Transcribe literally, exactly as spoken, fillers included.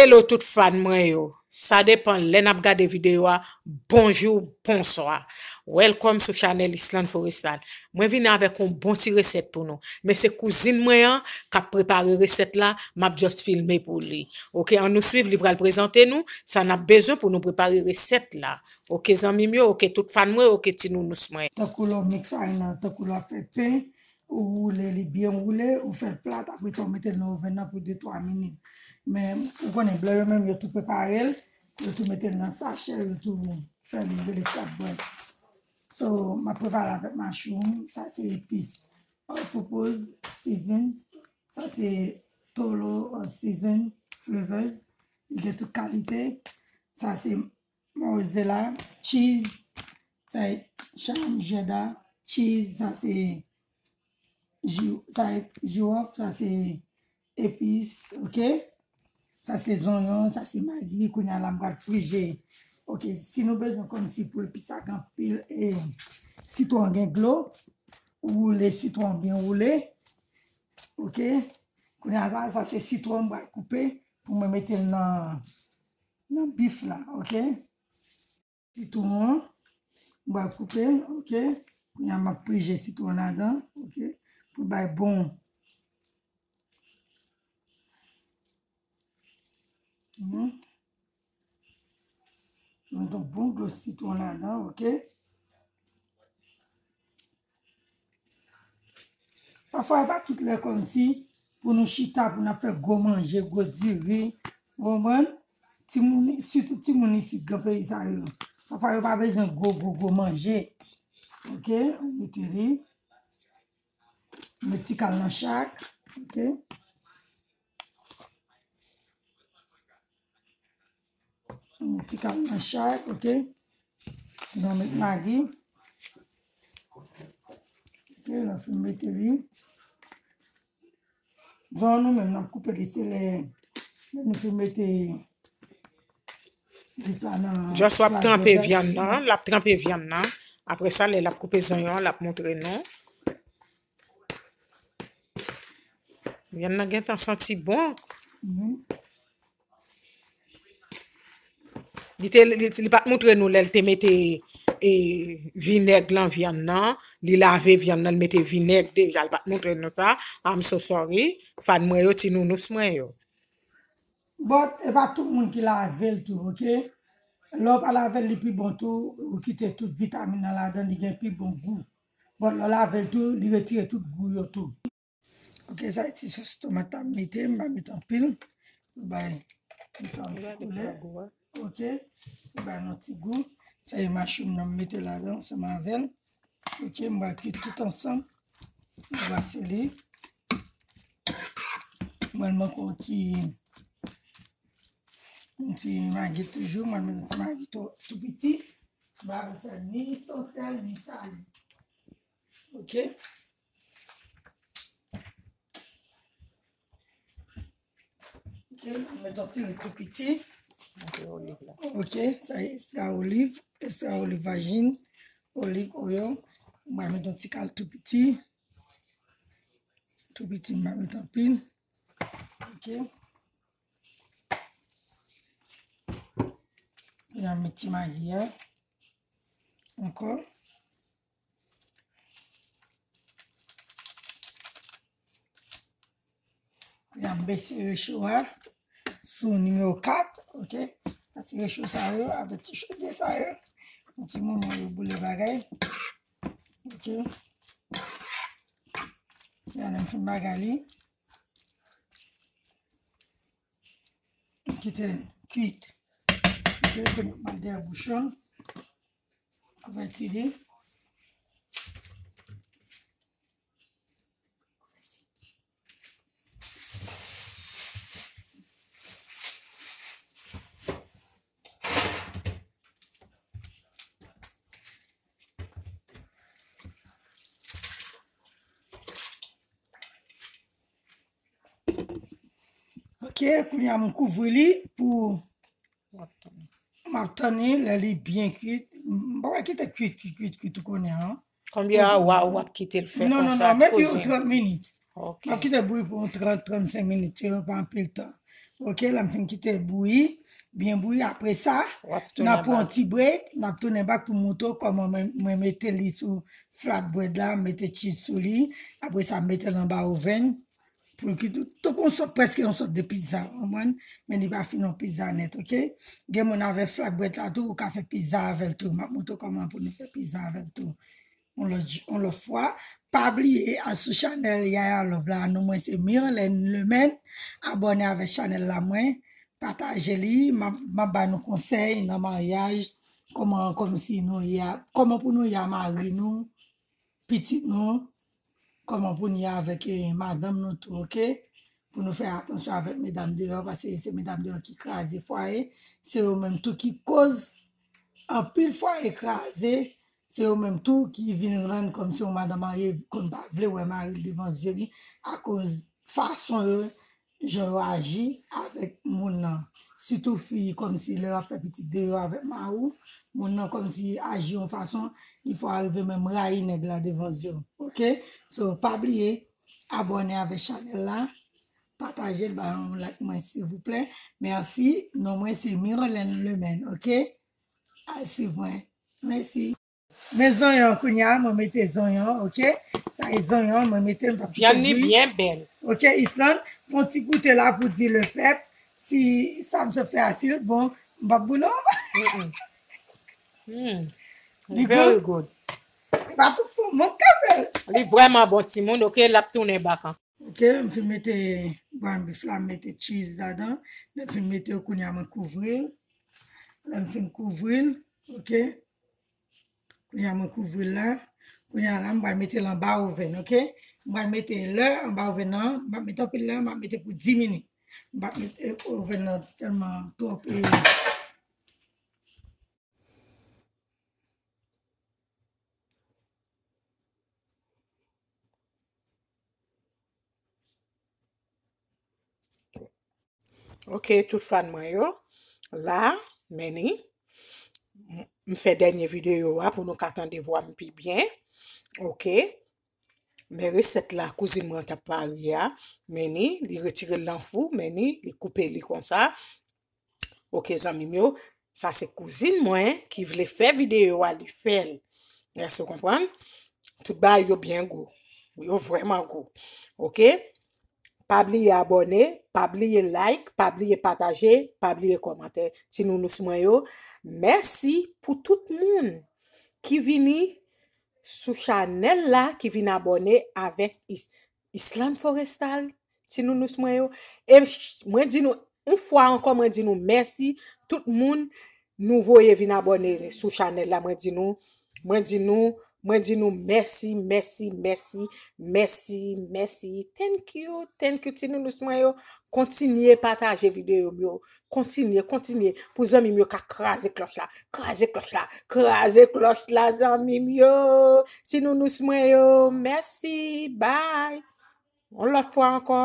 Hello tout fan mwen yo. Sa depan lè n ap gade videyo a. Bonjou, bonswa. Welcome sou chanèl Island Forestal. Mwen vini avèk yon bon ti resèt pou nou. Men se kouzin mwen an k ap prepare resèt la, m ap just filme pou li. Oke, ann nou swiv, li pral prezante nou sa n ap bezwen pou nou prepare resèt la. Oke, zanmi m yo, oke, tout fan mwen, oke, ti nounous mwen. Tankou lè w mix farine nan, tankou lè w ap fè pen, ou woule li byen woule, ou fè l plat, apre sa ou mete l nan oven nan pou de twa minit. Men, ou konnen, blan yo menm, yo tou prepare l, yo tou mete l nan sachè, yo tou fè li rele flatbread. So, m ap prepare l avèk machroom, sa se epis all purpose season, sa se tolo all season flavors, li gen tout kalite, sa se mozzarella, cheese, sa e charm cheddar, cheese, sa se ji-, sa e jiwòf, sa se epis, oke? Sa se zonyon, sa se magi, kounye a la m pral frije. Oke, si nou bezwen kòmsi pou epis sa gen anpil, e, sitwon gen dlo, ou woule sitwon byen woule, oke? Kounye a sa, sa se sitwon m pral koupe pou mwen mete l nan, nan bif la, oke? Sitwon an, m pral koupe l, oke? Kounye a m ap prije sitwon ladan, oke? Pou bay bon. Mhm. Mete yon bon dlo sitwon ladan, oke? Pafwa, e pa tout lè kòmsi pou nou chita, pou n ap fè gwo manje, gwo diri, ou konprann? Timoun, sitou timoun isit, gran peyi sa yo, pafwa yo pa bezwen gwo, gwo, gwo manje. Oke, ou mete li. Met ti kal nan chak, oke? Yon ti kal nan chay, oke. Nou met magi. Oke, lè fin mete li. Zonyon nou menm, n ap koupe li, se lè, lè nou fin mete li sa nan. Just w ap tranpe vyann nan, l ap tranpe vyann nan. Apre sa, lè l ap koupe zonyon an, l ap montre nou. Vyann nan gentan santi bon. Mhm. Li te, li, li pa t montre nou lè l te mete, e, vinèg lan vyann nan. Li lave vyann nan, li mete vinèg deja. Li pa t montre nou sa. I'm so sorry. Fan mwen yo, ti nounous mwen yo. But, e pa tout moun ki lave l tou, oke? Lè w pa lave l, li pi bon tou, ou kite tout vitamin nan ladan, li gen pi bon gou. But, lè w lave l tou, li retire tout gou yo tou. Oke, sa e ti sòs tomat la m mete, m pa met anpil. Pou bay li fè yon ti koulè. Oke, pou bay yon ti gou. Sa e machroom nan m mete ladan ansanm avè l. Oke, m pral kwit tout ansanm. M brase li. Mwen, m pran yon ti, yon ti magi toujou. Mwen, m met yon ti magi tou, tou piti. M pa met sa ni san sèl, ni sale. Oke. Oke, m met yon ti lwil tou piti. Montre oliv la. Oke, sa e extra oliv, extra oliv vajin, oliv oil. M pral met yon ti kal tou piti. Tou piti, m pa met anpil. Oke. Kounye a m met ti magi a. Ankò. Kounye a m bese recho a sou nimewo kat, oke. Paske recho sa yo, avèk ti chodyè sa yo, yon ti moman yo boule bagay. Oke. Kounye a lè m fin bagay li. Kite l kwit. Oke, kounye a m al dèyè bouchon. Kouvèti li. Oke, kounye a m kouvri li pou m ap tann li lè li byen kwit. M pa wè kite kwit, kwit, kwit, kwit, ou konnen an. Konbyen awa w ap kite l fè konsa, ti kouzin? Non, non, non, maybe yon trant minit. Oke. M ap kite l bouyi pou yon trant, trannsenk minit, se pa anpil tan. Ok, lè m fin kite l bouyi, byen bouyi, apre sa, n ap pran yon ti break, n ap tounen back pou m montre w kòman mwen, mwen mete li sou flatbread la, m mete cheese sou li, apre sa, m mete l anba oven, pou l ki tou, tou kon sòt, prèske yon sòt de pizza, w konprann? Men li pa fin yon pizza nèt, ok? Gen moun avè flatbread la tou, ou ka fè pizza avè l tou. M ap montre w kòman pou nou fè pizza avè l tou. Yon lòt, yon lòt fwa, pa bliye al sou chanèl Yaya Love la. Non mwen se Mirlène Lemène. Abòne avèk chanèl la mwen. Pataje li. M ap, m ap ba nou konsèy nan maryaj. Kòman, kòmsi nou ye a, kòman pou nou ye a mari nou, pitit nou, kòman pou n ye avèk, eh, madanm nou tou, ok? Pou nou fè atansyon avèk medam deyò, paske se medam deyò ki kraze fwaye, se yo menm tou ki koz anpil fwaye kraze, se yo menm tou ki vin rann kòmsi yon madanm marye konn pa vle wè mari l devan zye li, akoz fason yo jan yo aji avèk moun nan. Sitou fi, kòmsi lè w ap fè pitit deyò avèk mari w, moun nan kòmsi aji yon fason, li fè w rive menm rayi nèg la devan zye w. Ok? So, pa bliye, abòne avèk chanèl la, pataje l, ba yon like mwen, silvouplè. Mèsi. Non mwen se Mirlène Lemène, ok? Al swiv mwen. Mèsi. Men zonyon kounye a, mwen mete zonyon, ok? Sa e zonyon, mwen mete, m p ap kite li byen bèl. Ok, Island, fè yon ti goute la pou di le pèp si sa m sot fè a, si l bon, m p ap boule w. Mm-mm. Mm. Li very good. Li pa tout fò, mwen k ap fè l. Li vrèman bon, timoun, ok, l ap tounen back an. Ok, m fin mete ground beef la, m mete cheese ladan. Lè m fin mete l, kounye a mwen kouvri l. Lè m fin kouvri l, ok. Kounye a mwen kouvri l la. Kounye a la, m pral mete l anba oven, ok. M pral mete lè anba oven nan, m p ap mete anpil lè, m ap mete pou dis minit. M p ap mete oven nan tèlman twòp, e, Ok, tout fan mwen yo. La, men ni. M, m fè dènye videyo a pou nou ka tande vwa m pi byen. Ok. Men resèt la, kouzin mwen t ap pare a. Men ni, li retire l nan fou, men ni, li koupe li konsa. Ok, zanmi m yo, sa se kouzin mwen ki vle fè videyo a, li fè l. Èske w konprann? Tout bagay yo byen gou. Yo vrèman gou. Ok? Pa bliye abòne, pa bliye like, pa bliye pataje, pa bliye kòmante. Ti nounous mwen yo, mèsi pou tout moun ki vini sou chanèl la, ki vin abòne avèk Is-, Island Forestal, ti nounous mwen yo. E ch-, mwen di nou, yon fwa ankò, mwen di nou mèsi. Tout moun nou voye vin abòne sou chanèl la, mwen di nou, mwen di nou, mwen di nou mèsi, mèsi, mèsi, mèsi, mèsi. Thank you, thank you, ti nounous mwen yo. Kontinye pataje videyo m yo. Kontinye, kontinye. Pou zanmi m yo ka kraze klòch la. Kraze klòch la. Kraze klòch la, zanmi m yo. Ti nounous mwen yo. Mèsi. Bye. Yon lòt fwa ankò.